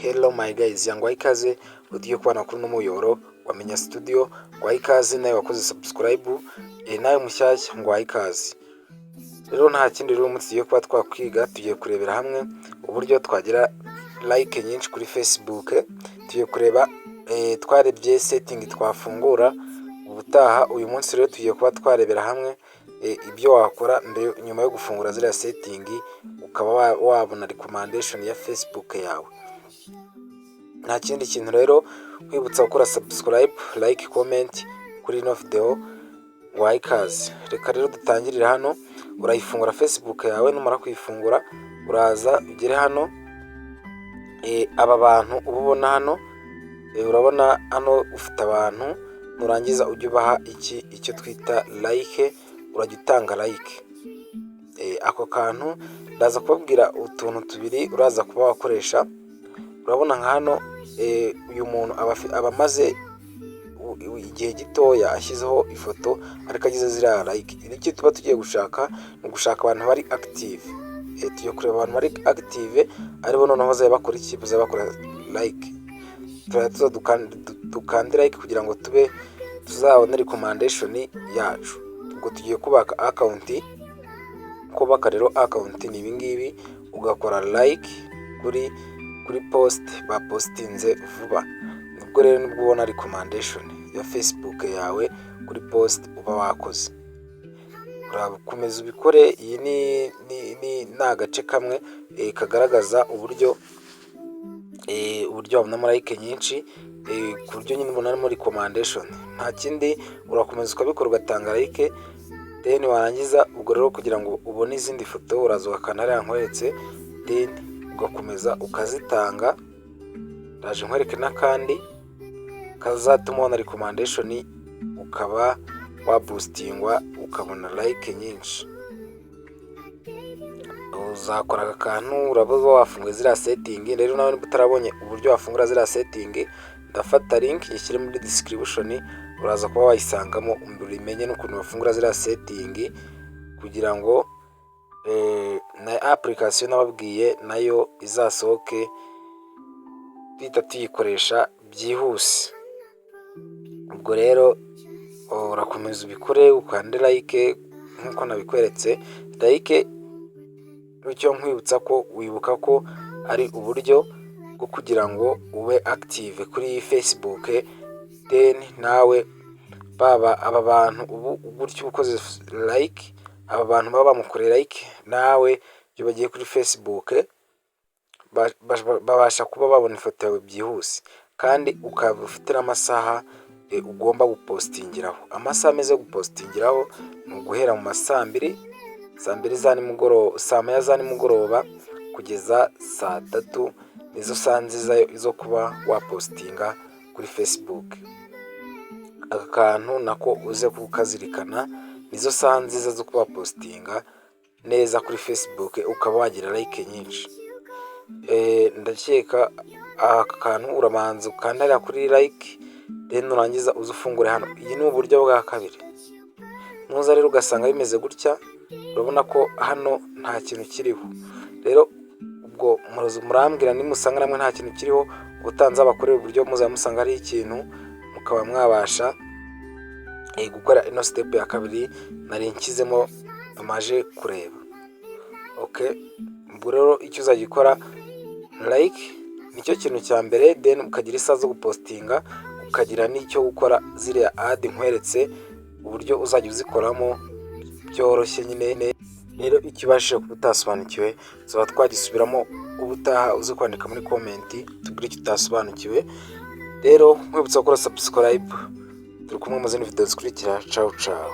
Hello my guys, nguhaye ikaze ugiye kubana kuri uno muyoboro wa Menya Studio. Nguhaye ikaze nawe wakoze subscribe, nawe mushyashya nguhaye ikaze. Rero nta kindi rero umunsi tugiye kuba twakwiga, tugiye kurebera hamwe uburyo twagira like nyinshi kuri Facebook. Tugiye kureba, twarebye setting twafungura ubutaha. Uyu munsi rero tugiye kuba twarebera hamwe ibyo wakora mbere, nyuma yo gufungura ziriya setting, ukaba wabona recommendation ya Facebook yawe. Nta kindi kintu rero, nkwibutsa gukora subscribe, like, comment kuri ino video. Nguhaye ikaze. Reka rero dutangirire hano. Urayifungura Facebook yawe, numara kuyifungura uraza ugere hano. Aba bantu uba ubona hano, urabona hano ufite abantu, nurangiza ujye ubaha iki, icyo twita like, urajya utanga like. Ako kantu ndaza kubabwira utuntu tubiri uraza kuba wakoresha. Urabona nka hano uyu muntu aba amaze igihe gitoya ashyizeho ifoto, ariko agize ziriya like. Icyo tuba tugiye gushaka ni ugushaka abantu bari active. Tugiye kureba abantu bari active, aribo noneho bazajya bakora iki? Bazajya bakora like. Turajya tuza dukande like kugira ngo tube tuzabone recommendation yacu. Ubwo tugiye kubaka account. Kubaka rero account ni ibingibi: ugakora like kuri post bapostinze vuba. Nibwo rero nibwo ubona recommendation ya Facebook yawe kuri post uba wakoze. Urakomeza ubikore. Iyi ni agace kamwe kagaragaza uburyo wabonamo like nyinshi, ku buryo nyine ubonamo recommendation. Nta kindi, urakomeza ukabikora, ugatanga like, then warangiza ubwo rero kugira ngo ubone izindi foto uraza ugakanda hariya nkweretse, then ugakomeza ukazitanga. Ndaje nkwereke n'akandi kazatuma ubona recommendation, ukaba waboostingwa, ukabona like nyinshi. Uzakora aka kantu, uraba wafunguye ziriya setting. Rero nawe niba utarabonye uburyo wafungura ziriya setting, ndafata link nyishyire muri description, uraza kuba wayisangamo, ubimenye n'ukuntu bafungura ziriya setting, kugira ngo na application nababwiye nayo izasohoke duhita tuyikoresha byihuse. Ubwo rero urakomeza ubikore, ukande like nk'uko nabikweretse. Like bityo nkwibutsa ko wibuka ko ari uburyo bwo kugira ngo ube active kuri Facebook, then nawe baba aba bantu ubu gutyo ukoze like, aba bantu baba bamukoreye like, nawe iyo bagiye kuri Facebook babasha kuba babona ifoto yawe byihuse, kandi ukaba ufite n'amasaha ugomba gupostingiraho. Amasaha meza yo gupostingiraho ni uguhera mu ma saa 2, saa 2 za nimugoroba, saa 1 za nimugoroba kugeza saa 3, nizo saha nziza zo kuba wapostinga kuri Facebook. Aka kantu nako uze kukazirikana, nizo saha nziza zo kuba wapostinga neza kuri Facebook, ukaba wagira like nyinshi. Ndakeka aka kantu urabanza ukanda hariya kuri like, then nurangiza uze ufungure hano. Iyi ni uburyo bwa kabiri. Nuza rero ugasanga bimeze gutya, urabona ko hano nta kintu kiriho. Rero ubwo murambwira nimusanga namwe nta kintu kiriho. Ubutaha nzabakorera uburyo muzaba musanga hariho ikintu, mukaba mwabasha gukora ino step ya kabiri nari nshyizemo tumaje kureba. Okay, ubwo rero icyo uzajya ukora, like nicyo kintu cya mbere, then ukagira isaha zo gupostinga, ukagira n'icyo gukora ziriya add nkweretse uburyo uzajya uzikoramo byoroshye nyine. Rero icyo ubashije kuba utasobanukiwe tuzaba twagisubiramo ubutaha, uze kwandika muri comment tubwire icyo utasobanukiwe. Rero nkwibutsa gukora subscribe. Turi kumwe mu zindi video zikurikira. Ciao ciao.